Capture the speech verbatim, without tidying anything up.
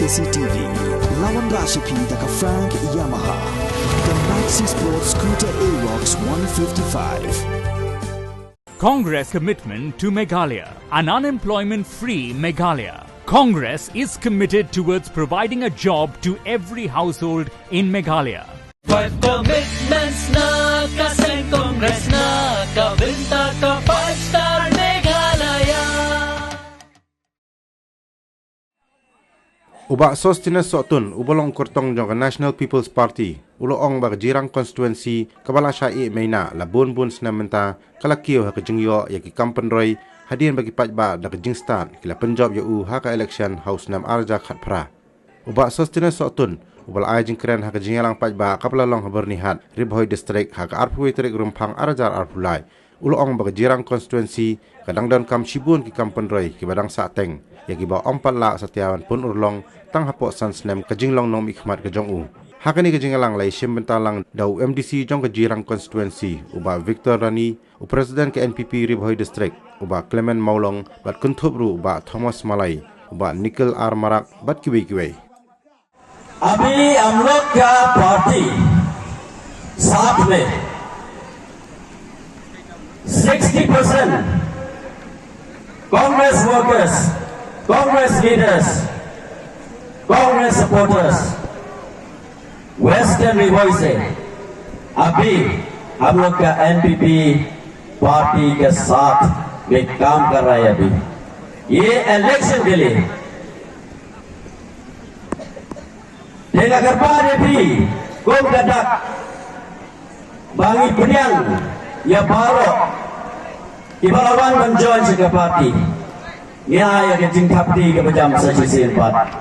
C T V. Lawan Rashipi da ka Frank Yamaha. The Maxi Sport Scooter Aerox one fifty-five. Congress commitment to Meghalaya, an unemployment free Meghalaya. Congress is committed towards providing a job to every household in Meghalaya. Five commitments na ka seng Congress na ka bynta ka five star Meghalaya. U Bah Sosthenes Sohtun, uba long kyrtong jong ka National People's Party, u la ong ba ka Jirang Constituency kaba la shah ïeh mynta la bun bun snem mynta ka la kiew ha ka jingïoh ïa ki kam pynroi hadien ba ki paidbah da ka jingstad ki la pynjop ïa u ha ka election ha u snem ar hajar khatphra. U Bah Sosthenes Sohtun, uba la ai jingkren ha ka jingïalang paidbah kaba la long ha Byrnihat, Ri Bhoi District ha ka arphew wei tarik Rymphang ar hajar arphew lai, u la ong ba ka Jirang Constituency ka dang donkam shibun ki kam pynroi kiba dang sahteng ïa kiba ym pat lah satia ban pun urlong tang hapoh san snem ka jinglong nongmihkhmat ka jong u. Ha kane ka jingïalang la ïashim bynta lang da u M D C jong ka Jirang Constituency, u Bah Victor Rani, u President ka N P P Ri Bhoi District, u Bah Clement Mawlong, bad kynthup ruh u Bah Thomas Malai, u Bah Nikhil R Marak bad kiwei kiwei. अभी हम लोग का पार्टी साथ में सिक्सटी परसेंट कांग्रेस वर्कर्स, कांग्रेस लीडर्स, कांग्रेस सपोर्टर्स वेस्टर्न री भोई से अभी हम लोग का एनपीपी पार्टी के साथ में काम कर रहा है। अभी ये इलेक्शन के लिए Te nga kyrpad ïa phi kum ka dak ba ngi pdiang ïa baroh kiba la wan ban join sha ka party. Ngi ai ïa ka jingthap kti kaba jam sa shisien pat.